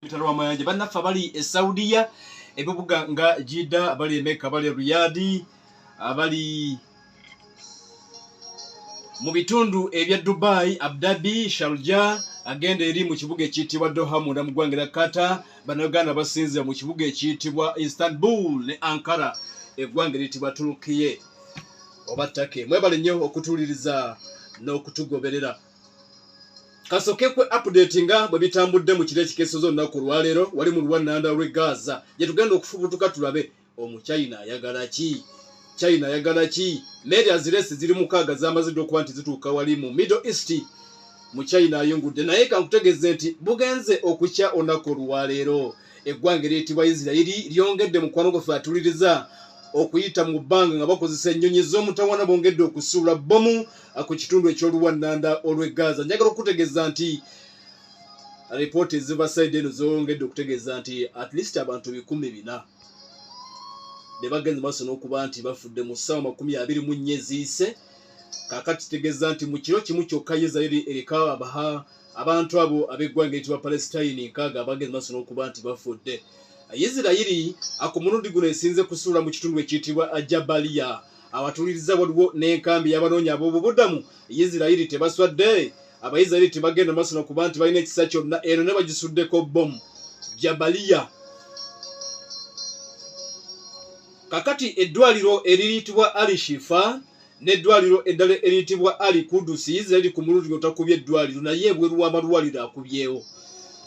Mitala w'amayanja bannaffe abali e Saudiya, ebibuga nga Jidda, abali e Mecca, abali e Riyadh, abali mu bitundu ebya Dubai, Abu Dhabi, Sharjah, agenda eri mu kibuga ekiyitibwa Doha munda mu ggwanga erya Qatar. Bannayuganda basinzira mu kibuga ekiyitibwa Istanbul ne Ankara, eggwanga eriyitibwa Turkiye oba Turkey. Mwebale nnyo okutuwuliriza n'okutugoberera. Kasoke kwe update nga bwe bitambudde mu kiro ekikeeseza olunaku olwaleero wali mu luwannanda lw'e Gaza gye tugenda okufubutuka tulabe Omuchina ayagala ki. China ayagala ki? Mmeeri azirese ziri 6 zamaze dda okuba nti zituuka wali mu Middle East. Mu China ayungudde naye kankutegeeze nti bugenze okukya olunaku olwaleero eggwanga eriyitibwa Isirayiri lyongedde mukwano gwaffe atuliriza okuyita mu bbanga nga bakozesa ennyonyi z'omutawana bongedde okusuula bbomu ku kitundu eky'oluwannanda olw'e Gaza. Njagala okukutegeeza nti alipoota eziva sayidi eno zongedde okutegeeza nti at least abantu 400 be bagenze maaso n'okuba nti bafudde mu ssaawa 24 eziyise. Kaakati kitegeeza nti mu kiro kimu kyokka Yisirayiri eriko abaha abantu abo ab'eggwanga eriyitibwa Palestine 60 abagenze maaso n'okuba nti bafudde. Yisirayiri ku mulundi guno esinze kusuula mu kitundu ekiyitibwa Jabaliya. Awatuuliriza waliwo n'enkambi y'abanoonya ab'obubudamu. Yisirayiri tebaswadde. Abayisirayiri tebagenda maaso nakuba nti balina ekisa kyonna, eno ne bagisuddeko bbomu Jabaliya. Kakati eddwaliro eriyitibwa Ali Shifa n'eddwaliro eddala eriyitibwa Ali Kudusi, Yisirayiri ku mulundi guno takubye eddwaliro naye ebweru w'amalwaliro akubyewo.